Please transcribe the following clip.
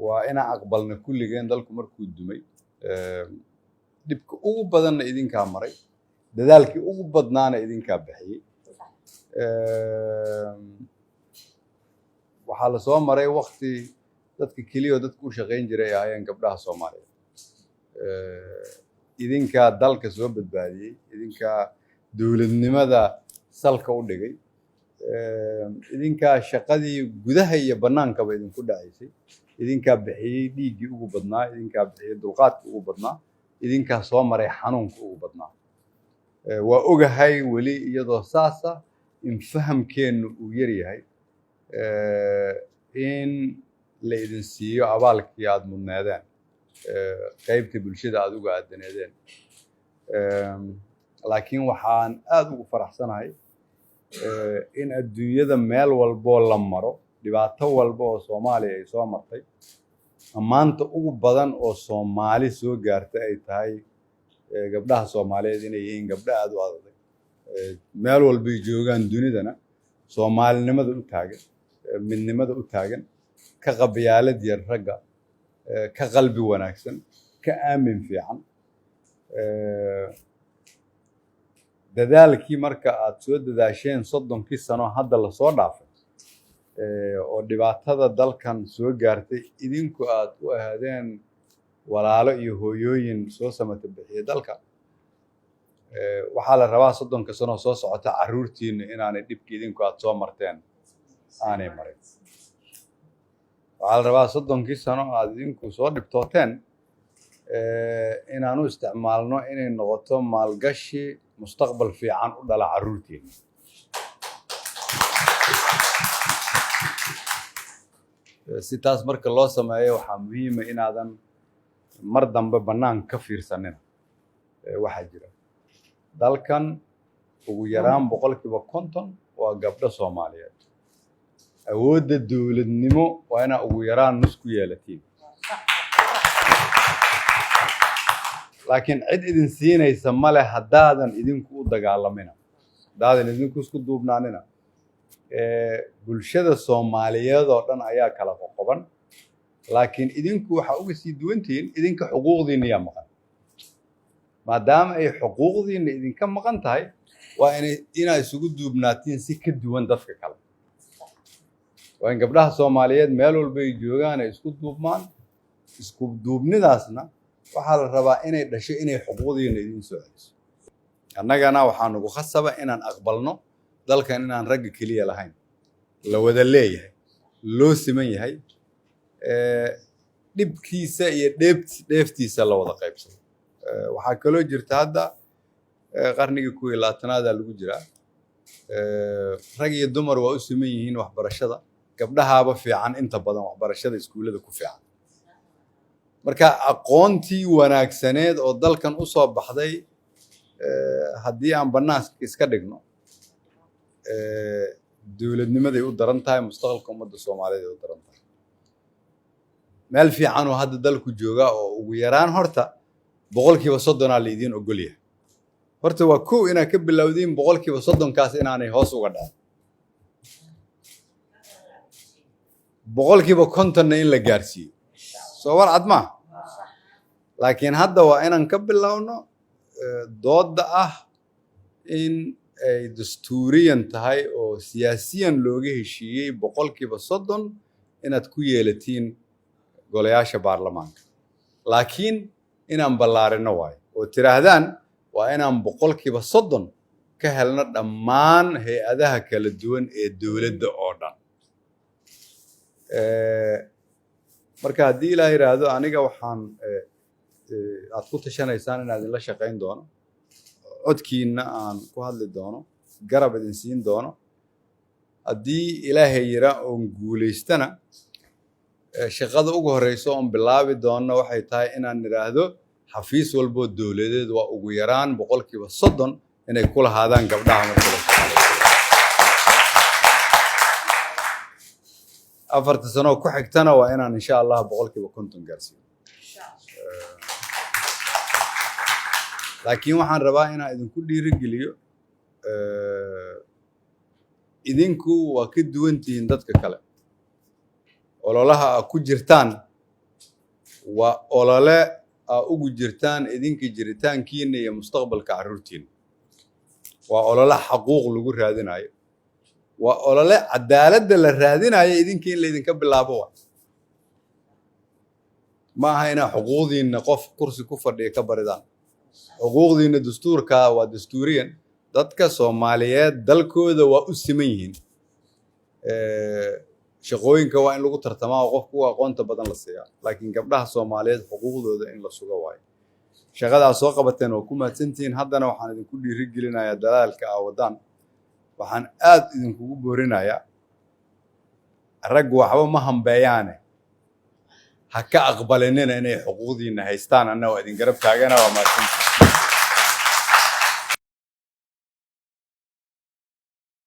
Waa inaan aqbalna kulligeen dalku markuu dumay, dhibka ugu badanna idinkaa maray, dadaalkii ugu badnaana idinkaa bixiyey. Waxaa la soo maray wakti dadka keliya oo dadka u shaqayn jiray ay ahaayeen gabdhaha Soomaaliyeed. Idinkaa dalka soo badbaadiyey, idinkaa dowladnimada salka u dhigay, idinkaa shaqadii gudaha iyo bannaankaba idinku dhacaysay, idinkaa bixiyey dhiiggii ugu badnaa, idinkaa bixiyey dulqaadkii ugu badnaa, idinkaa soo maray xanuunka ugu badnaa. Waa ogahay weli iyadoo saasa in fahamkeennu uu yar yahay in la idin siiyo abaalkii aada mudneedeen, qaybtii bulshada aada uga aadaneedeen. Laakiin waxaan aada ugu faraxsanahay in adduunyada meel walboo la maro, dhibaato walba oo Soomaaliya ay soo martay, ammaanta ugu badan oo Soomaali soo gaarta ay tahay gabdhaha Soomaaliyeed inay yihiin gabdho aada u adadag, meel walbay joogaan dunidana soomaalinimada u taagan, midnimada u taagan, ka qabyaalad yar ragga, ka qalbi wanaagsan, ka aamin fiican. Dadaalkii marka aad soo dadaasheen 30kii sano hadda lasoo dhaafay oo dhibaatada dalkan soo gaartay, idinku aad u ahaadeen walaalo iyo hooyooyin soo samata bixiya dalka, waxaa la rabaa 30ka sano soo socota carruurtiinna inaanay dhibki idinku aad soo marteen aanay marin. Waxaa la rabaa 30kii sano aad idinku soo dhibtooteen inaan u isticmaalno inay noqoto maalgashi mustaqbal fiican u dhala carruurtiina. Si taas marka loo sameeyo, waxaa muhiima inaadan mar dambe bannaanka ka fiirsanina. Waxaa jira dalkan ugu yaraan 50% waa gabdho Soomaaliyeed. Awoodda dowladnimo waa inaa ugu yaraan nus ku yeelatiin, laakiin cid idin siinaysa male haddaadan idinku u dagaalamina, haddaadan idinku isku duubnaanina. Bulshada Soomaaliyeed oo dhan ayaa kala qoqoban, laakiin idinku waxaa uga sii duwantihiin idinka xuquuqdiinna yaa maqan. Maadaama ay xuquuqdiinna idinka maqan tahay, waa inay inaa isugu duubnaatiin si ka duwan dadka kale. Waa in gabdhaha Soomaaliyeed meel walba ay joogaan ay isku duubmaan. Isku duubnidaasna waxaa la rabaa inay dhasho inay xuquuqdiinna idin soo celiso. Annagana waxaa nagu khasaba inaan aqbalno dalkan inaan ragga keliya lahayn, la wada leeyahay, loo siman yahay, dhibkiisa iyo dheeftiisa la wada qaybsado. Waxaa kaloo jirta hadda qarnigii 21aada lagu jiraa. Rag iyo dumar waa u siman yihiin waxbarashada, gabdhahaaba fiican inta badan waxbarashada iskuullada ku fiican. Marka aqoontii wanaagsaneed oo dalkan u soo baxday, haddii aan bannaanka iska dhigno, dowladnimaday u daran tahay, mustaqbalka ummadda Soomaaliyeed ay u daran tahay. Meel fiicanuu hadda dalku joogaa oo ugu yaraan horta 30%aa laydiin ogol yahay. Horta waa kow inaad ka bilowdiin 30%kaas inaanay hoos uga dhacin, 50%na in la gaarsiiyo. Soo war cad maaha? Laakiin hadda waa inaan ka bilowno doodda ah in ay dastuuriyan tahay oo siyaasiyan looga heshiiyey 30% inaad ku yeelatiin golayaasha baarlamaanka, laakiin inaan ballaarino waayo oo tiraahdaan waa inaan 30% ka helno dhammaan hay-adaha kala duwan ee dowladda oo dhan. Marka haddii Ilaah yidhaahdo, aniga waxaan aad ku tashanaysaan inaan idinla shaqayn doono, codkiinna aan ku hadli doono, garab idin siin doono. Haddii Ilaahay yira oon guulaystana, shaqada ugu horeysa oon bilaabi doonno waxay tahay inaan nidhaahdo xafiis walboo dowladeed waa ugu yaraan 30% inay ku lahaadaan gabdhaha marka la shaqeeyo. 4ta sanoo ku xigtana waa inaan insha Allah 50% gaarsiino. Laakiin waxaan rabaa inaan idinku dhiirigeliyo, idinku waa ka duwan tihiin dadka kale. Ololaha aa ku jirtaan waa olole aa ugu jirtaan idinka jiritaankiina iyo mustaqbalka carruurtiina. Waa olole xaquuq lagu raadinayo, waa olole cadaaladda la raadinayo idinka in laydinka bilaabo. Wa ma aha inaa xuquuqdiinna qof kursi ku fadhiya ka baridaan. Xuquuqdiinna dastuurka waa dastuuriyan. Dadka Soomaaliyeed dalkooda waa u siman yihiin. Shaqooyinka waa in lagu tartamaa oo qofka ugu aqoonta badan la siiyaa, laakiin gabdhaha Soomaaliyeed xuquuqdooda in la sugo waayo. Shaqadaa soo qabateen waa ku mahadsantihiin. Haddana waxaan idinku dhiiri gelinayaa dadaalka aa wadaan. Waxaan aad idinkugu boorinayaa, raggu waxba ma hambeeyaane, ha ka aqbalinina inay xuquuqdiina haystaan. Anna waa idin garab taagana. Waa mahadsantihiin.